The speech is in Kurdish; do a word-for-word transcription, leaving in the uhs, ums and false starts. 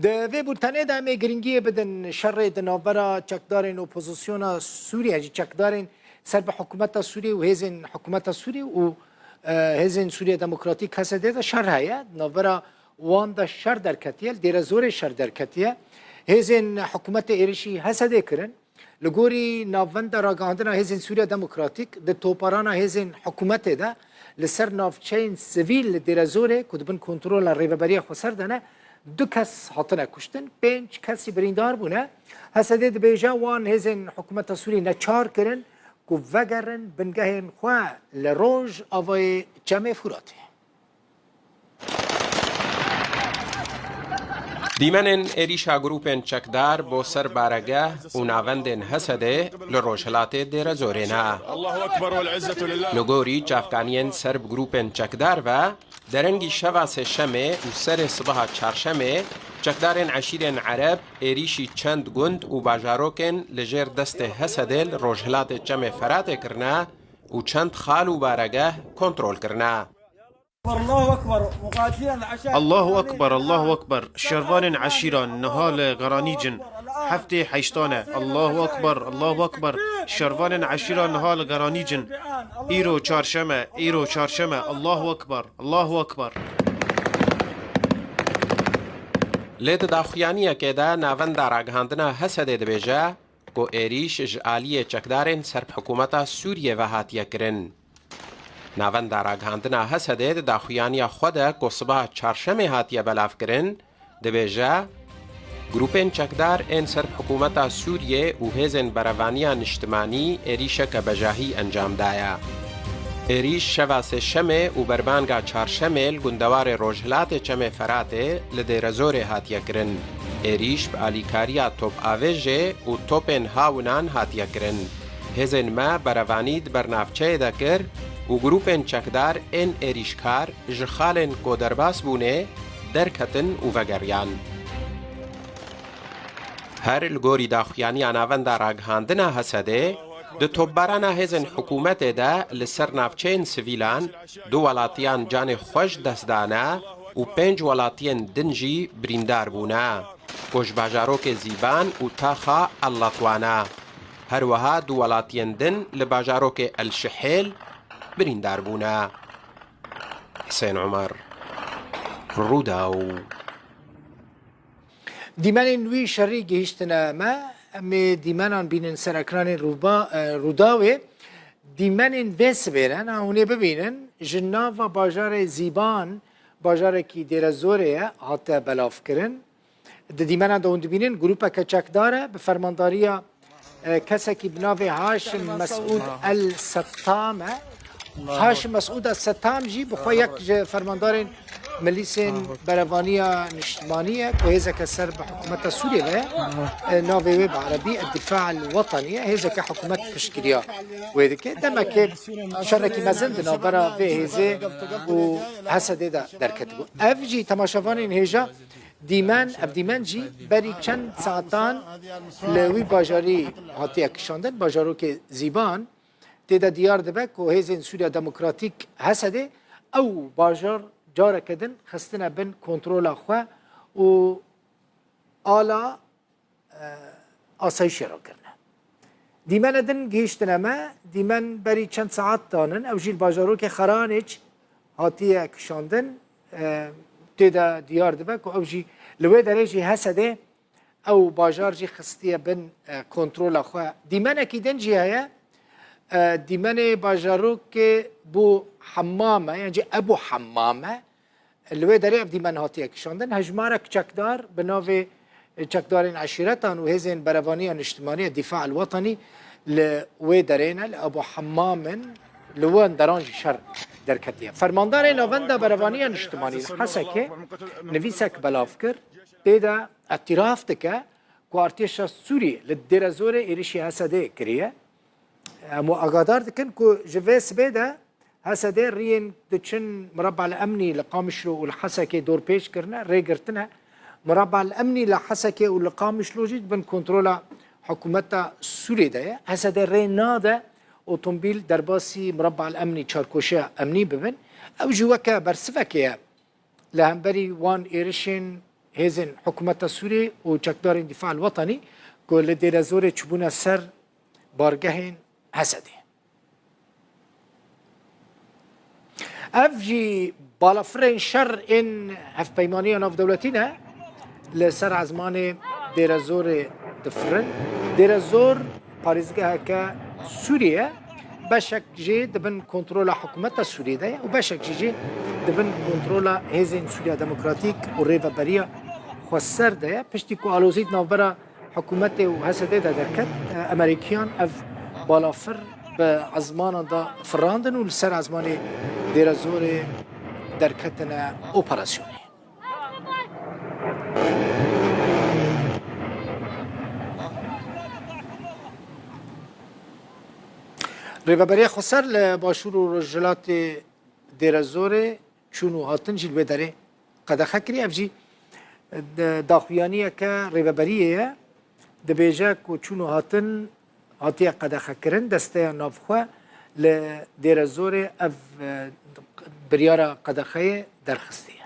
Di vê bultenê de em ê giringiyê bidin şerê di navbera çekdarên opozisyona Sûriye, jî çekdarên ser bi hikûmeta Sûriyê û hêzên hikûmeta Sûriyê û, e, hêzên Sûriye Demokratîk, H S D, de şer heye. Di navbera wan de şer derketiye, li Dêrezorê şer derketiye. Hêzên hikûmetê êrişî H S D kirin. Li gorî navenda ragihandina Hêzên Sûriya Demokratîk, di toparana hêzên hikûmetê de li ser navçeyên sivîl li Dêrezorê ku di bin kontrola Rêveberiya Xweser de ne, du kes hatine kuştin, pênc kesî birîndar bûne. H S D dibêje wan hêzên hikûmeta Sûrî neçar kirin ku vegerin bingehên xwe li rojavayê Çemê Furatê. Dîmenên êrîşa grûpên çekdar bo ser baregeh û navendên H S D li rojhilatê Dêrezorê ne. Li gorî çavkaniyên ser bi grûpên çekdar ve, derengî şeva sêşemê û serê sibeha çarşemê, çekdarên eşîrên Ereb êrîşî çend gund û bajarokên li jêr destê H S D li rojhilatê Çemê Feratê kirine û çend xal û baregeh kontrol kirine. Allahu Ekber, Allahu Ekber. Şervanên eşîran niha li Garanîc in. Heftê heştan e. Allahu Ekber, Allahu Ekber. Şervanên eşîran niha li Garanîc in. Îro çarşem e, îro çarşem e. Allahu Ekber, Allahu Ekber. Lê di daxuyaniyekê de navenda ragihandina H S D dibêje ku êrîş ji aliyê çekdarên ser bi hikûmeta Sûriyê ve hatiye kirin. Navenda ragihandina H S D di daxuyaniya xwe de ku sibeha çarşemê hatiye belavkirin, dibêje, grûpên çekdar ên ser bi hikûmeta Sûriyê û hêzên berevaniya niştimanî êrîşeke bejahî encam daye. Êrîş şeva sêşemê û berbanga çarşemê li gundewarê rojhilatê Çemê Feratê li Dêrezorê hatiye kirin. Êrîş bi alîkariya topavêjê û topên hawinan hatiye kirin. Hêzên me berevanî di ber navçeyê de kir û grûpên çekdar ên êrîşkar ji xalên ku derbas bûnê derketin û vegeriyan. Her li gorî daxuyaniya navenda ragihandina H S D, di topbarana hêzên hikûmetê de li ser navçeyên sivîlan du welatiyan canê xwe ji dest dane û pênc welatiyên din jî birîndar bûne, ku ji bajarokê Zîban û taxa El Latwa ne. Her wiha du welatiyên din li bajarokê El Şihêl birîndar bûne. Husên Omer, Rûdaw. Dîmenên wî şerî gihîştine me. Em ê dîmenan bînin ser ekranên Rûba-, e, Rûdawê. Dîmenên vê sibê re, na hûn ê bibînin, ji nava bajarê Zîban, bajarekî Dêrezorê ye, hate belavkirin. Di dîmena de hûn dibînin, grûpeke çekdar e, bi fermandariya, e, kesekî bi navê Haşim Mesûd El Settam e. Haşim Mesûd El Settam jî bi xwe yek ji fermandarên milîsên berevaniya niştimanî ye, ku hêzeke ser bi hikûmeta Sûriyê ve ye. E, navê wê bi erebî Dîfa El Wetenî ye. Hêzeke hikûmet piştgiriya wê dike. Demekê şerekî mezin di navbera vê hêzê û H S D de derketibû. Ev jî temaşevanên hêja Dîmen, ev dîmen jî berî çend saetan li wî bajarî hatiye kişandin, bajarokê Zîban. Tê de diyar dibe ku hêzên Sûriya Demokratîk, H S D, ew bajar careke din xistine bin kontrola xwe û ala e, asayîşê rakirine. Dîmene din gihîştine me, dîmen berî çend saetan in, ew jî li bajarokê Xeranêç hatiye kişandin, e, tê de diyar dibe ku ew jî li wê derê jî H S D ew bajar jî xistiye bin, e, kontrola xwe. Dîmenekî din jî heye, e, dîmenê bajarokê Bû Hemmam e, yan jî Ebû Hemmam e, Li wê derê ev dîmen hatiye kişandin. Hejmarek çekdar bi navê çekdarên eşîretan û hêzên berevaniya niştimanî ya Dîfa El Wetenî li wê derê ne, li Ebû Hemmam in, li wan deran jî şer derketiye. Fermandarê Navenda Berevaniya Niştimanî li Hesekê nivîsek belav kir. Tê de îtiraf dike ku artêşa Sûrî li Dêrezorê êrişî H S D kiriye. Em we agadar dikin ku ji vê sibê de H S D riyên diçin Mirabal Emnî li Qamişlo û li Hesekê dorpêç kirine, rê girtine. Mirabal Emnî li Hesekê û li Qamişlo jî di bin kontrola hikûmeta Sûrê de ye. H S D rê nade otomobîl derbasî Mirabal Emnî, çarkoşeya emnî bibin. Ew jî weke bersivekê ye. Li hemberî wan êrişên hêzên hikûmeta Sûriyê û çekdarên Dîfa el Wetanî ku li Dêrezorê çûbûne ser bargehên H S D'ê. Ev jî balafirên şer ên hevpeymaniya navdewletî ne, li ser ezmanê Dêrezorê difirin. Dêrezor parêzgeheke Sûriyê ye, beşek jî di bin kontrola hikûmeta Sûriyê de ye û beşek jî jî di bin kontrola Hêzên Sûriya Demokratîk û Rêveberiya Xweser de ye. Piştî ku alozî di navbera hikûmetê û H S D'ê de derket, e, Emerîkiyan ev balafir bi ezmanan de firandin û li ser ezmanê Dêrezorê derketine operasyonê. Rêveberiya Xweser li Başûr û Rojhilatê Dêrezorê çûn û hatin jî li wê derê qedexe kirî. Ev jî, e, daxuyaniyeke rêveberiyê ye. Dibêje ku çûn û hatin hatiye qedexekirin, desteya navxwe li Dêrezorê ev, e, biryara qedexeyê derxistiye.